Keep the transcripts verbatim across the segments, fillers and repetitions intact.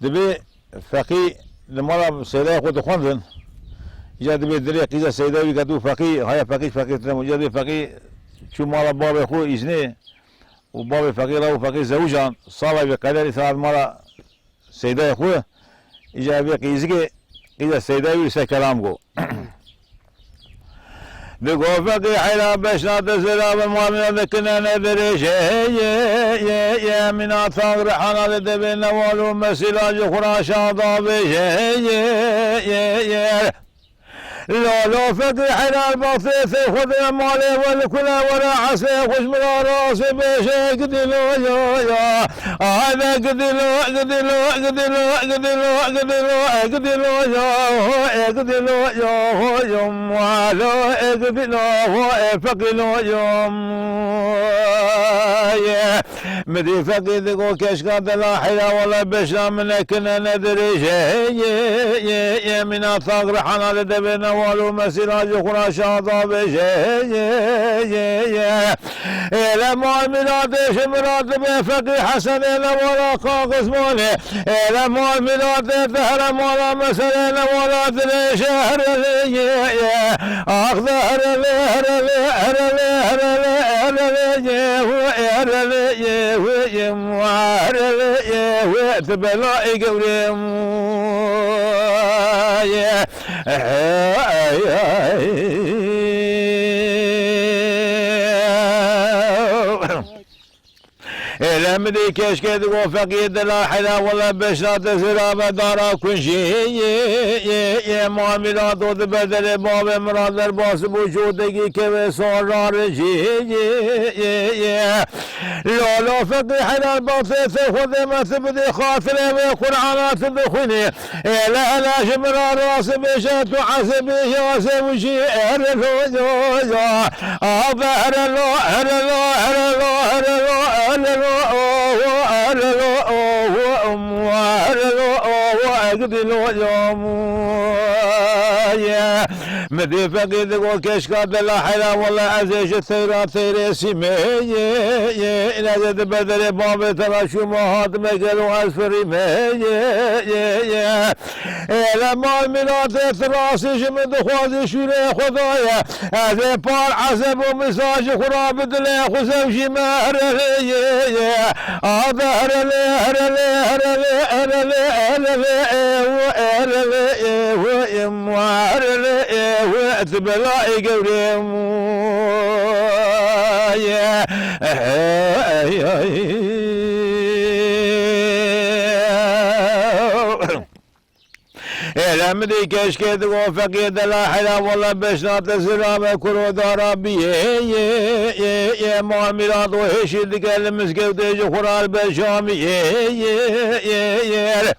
Dibê feqî li mala seydayê xwe dixwendin. Îca dibê dilê qîza seyda wî ketibû feqî, haya feqî, feqî tune bû. Îca dibê feqî çû mala bavê xwe îznê û bavê feqî rabû feqî zewijan. Sala vê qederî saet mala seydayê xwe. Îca vê qîzikê qîza seydayê wî li ser kelam got. Digo feqî heyra beşna te zira bi mamîna dikine ne dirêje ye, ye, ye, mîna taq rihana de debê newal û mesîla ji xwe ra şada bêje ye, ye, ye. Lolo feqî heyra baxtê te xwe de malê we li kule were esê xwe ji min ra rastê bêje gidî lo yo yo. Ave gidilo, gidilo, gidilo, gidilo, gidilo, e gidilo yo, e gidilo yo, ho yom, alo, e gidilo, ho, e fekilo yom. Ye. Mi dî fekî digo keşka dela heyra wala beşna min nekine ne dirêje. Ye, ye, ye, mina taq rihana de debê newal û mesîla ji xwe ra şada bêje. Ye, ye, ye. Êle mal mîratê ji min re dibe feqî Hesenê newala Qaq Osmanê. Êle mal mîratê dehre mala meselê newala dilê şehrê ye. Ax de herelê, herelê, herelê, herelê, herelê ye, hu, herelê ye, hu, yim, herelê ye, hu, ti belayê gewrê ye. Êle mi dî keşkê digo feqî dila heyra wele beşna te zira me dara kunjî. Ye, ye, ye, mamîra do di berderê bavê min ra derbas bû, jû degî kevê sor ra rijî. Ye, ye, ye. Lolo feqî helal batê te Xwedê me tu bidî xatirê wê Qur'ana tu dixwînî. Êle hele ji min re rast bêje tu ezibî ya zewicî erelo yo ya. Ave erelo, erelo, erelo, erelo, erelo, oho, erelo, oho, um, erelo, oho, egdilo yo, mu, ye. Mi dî feqî digo keşka dela heyra wele ez ê ji teyra teyrê sîmê ye, ye. Îne de di berderê bavê te ra şûma hatime gelo ez firîme ye, ye, ye. Êle mal mîratê tu rastî ji min dixwazî şûrê Xwedayê. Ez ê par ezeb û mizajî xwe ra bi dilê xwe zewjîme herelê ye, ye. Ave herelê, herelê, herelê, herelê, herelê, ew, herelê, ew, im, herelê, ew, tu belayê gewrê ye. Ey, ey. Êle mi dî keşkê digo feqî dela heyra wele beşna te zira me kuro dara biyê, ye, ye, ye, ma mîrat û hêşî dike li mizgewtê ji xwe ra li beşamî, ye, ye, ye, ye.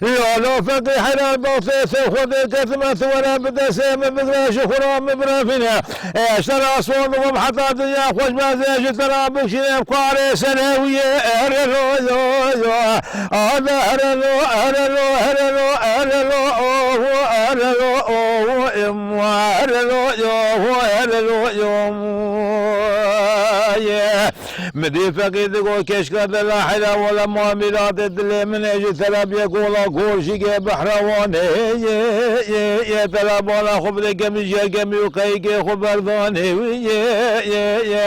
Lolo feqî heyra baxtê te Xwedê ketime tu were bi destê min bigre ji xwe ra min birevîne. Ez te ra sor dixwim heta dinya xweş be ez ê ji te ra bikişînim karê serê wî ye. Erelo yo yo. Ade erelo, erelo, erelo, erelo, oho, erelo, oho, im, erelo, yo, ho, erelo, yo, mu, ye. Mi dî feqî digo keşka dela heyra wele ma mîratê dilê min ê ji te re biyê gola gorşîgê behrewanê ye, ye, ye, te re bala xwe bide gemî jiya gemî û qeyikê xwe berdanê wî ye, ye, ye.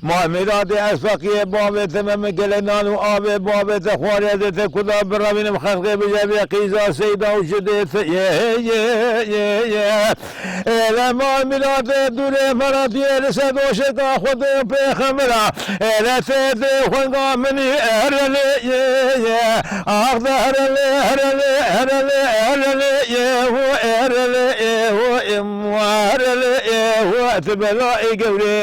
Ma mîratê ez feqiyê bavê te me, min gelê nan û avê bavê te xwarê ez ê te kuda birevînim xelqê bije vê qîza seyda û jidê te ye, ye, ye, ye. Êle ma mîratê dûrê me re diyê li ser doşeka Xwedê û pêxemera. Êle tê dê xwenga minî erelê ye, ye. Ax de herelê, herelê, herelê, herelê, ye, hu, erelê, ye, hu, im, herelê, ye, hu, tu belayê gewrê,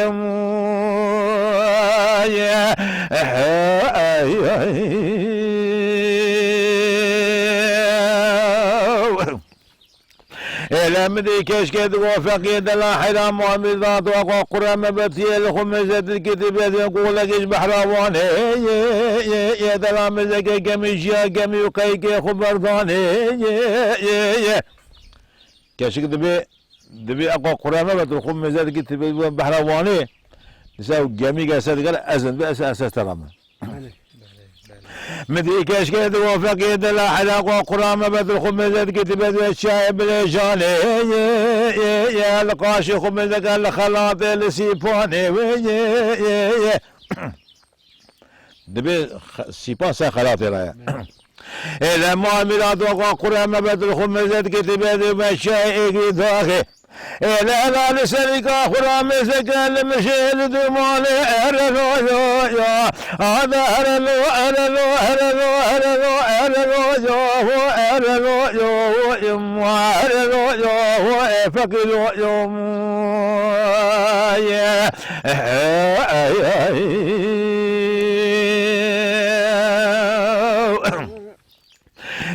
ye. Ey, ey. Êle min dî keşkê digo feqî dela heyra mamîr da tu aqa qure me betiyê li xwe mêze dikî tu bêzên qolekê ji behra wanê ye, ye, ye, dela mêzeke gemî jiya gemî û qeyikê xwe berdanê ye, ye, ye. Keşik dibê, dibê aqa qure me bet li xwe mêze dikî tu bêzên behra wanê. Disa gemî gelse diger ez in bi ez ez te ra me. Belê, belê, belê. Min dî keşkê di ofekê de la hela xwe Qur'an me bedil xwe mezed kitîbe di çiyayê bilêjanê. Ye, ye, ye, li qaşê xwe mezeke li xelatê li sîpanê wê. Ye, ye, ye. Dibê xe-, sîpan ser xelatê re ye. Ê le ma mîrat oqa Qur'an me bedil xwe mezed kitîbe di me çiyayê êgî daxê. Êle ela li serîka xwe ra mêzeke li mijê li dûmanê erelo yo yo. Ade erelo, erelo, erelo, erelo, erelo yo ho, erelo yo ho, im, erelo yo ho, e, fekilo yo, mu, ye. Ey, ey, ey.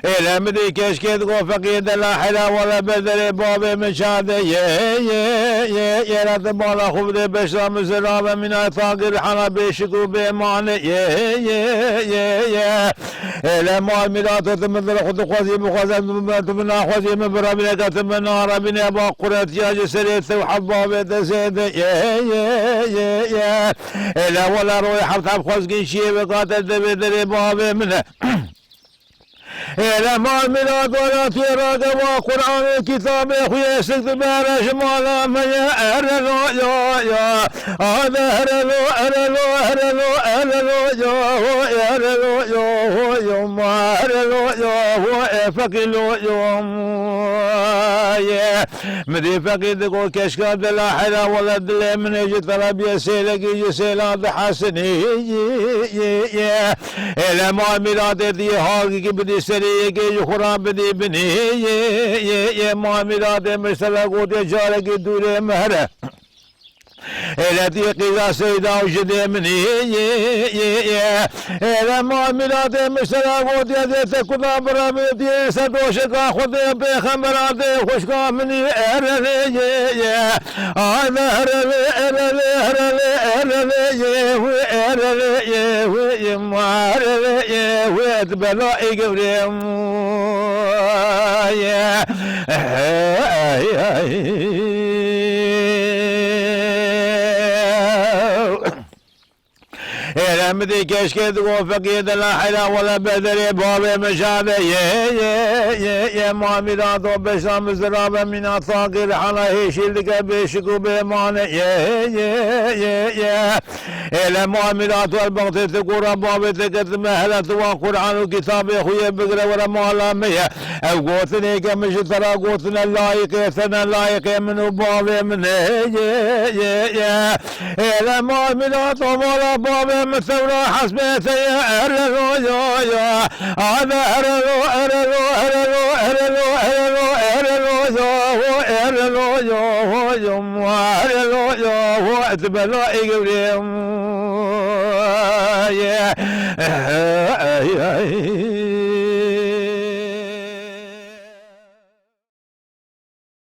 Êle min dî keşkê digo feqîr de la hela wele ber derê bavê min çade ye, ye, ye, ye, ra di mala xwe bidê beşa min zira ve mîna tagir hana bêşik û bêmane ye, ye, ye, ye. Êle mal mîrato tu min dil xwe dixwezî bixweze tu min naxwezî min bi rebîneke tu min narabîne ba quretiya ji serê te û hef bavê te zêde ye, ye, ye, ye. Êle wele royê heft heft xwezgîn çiyê vekate devê derê bavê min e. Êle mal mîrat wela tu yê rageva Qur'an û kitabê xwe yê sik dibere ji mala me ye. Erelo ya ya. Ade erelo, erelo, erelo, erelo ya ho, erelo ya ho, yo ma, erelo ya ho, e fekilo yo ma ye. Min dî feqîr digo keşka dila hela wele dilê min ê ji te re biyê sêlekî ji sêla dihesinî. Êle ma mîratê diyê hagikî bidî serê yekê ji xwe re bidî binî. Yê, yê, yê ma mîratê min ji te re gotiye carekî dûrê min here. Êle diyê qîza seyda û ji dê min ê, yê, yê, yê. Êle ma mîratê min ji te re gotiye dê te kuda birevê diyê ser doşeka Xwedê pêxembera dê xwişka min î erelê yê, yê. Ay de erelê, erelê, erelê, erelê yê, wê erelê yê, wê yê ma erelê yê, wê di bela ê gewrê yê. Ey, ey. Êle min dî keşkê digo feqîr de la hela wele ber derê bavê min şade ye, ye, ye, ye, ma mîrato beşa min zira ve mîna taqî rihana hêşîl dike bêşik û bêmane ye, ye, ye, ye. Êle ma mîrato elbextê tu gora bavê te ketime hele tu wa Qur'an û kitabê xwe yê bigire were mala me ye. Ew gotinê ke min ji te re gotine layîqê te ne, layîqê min û bavê min e, ye, ye, ye. Êle ma mîrato mala bavê min tewra hesbê te ye, erelo yo yo. Ade erelo, erelo, erelo, erelo, erelo, erelo yo ho, erelo yo ho, yo ma, erelo yo ho, di bela ê gewrê ye. Ey, ey.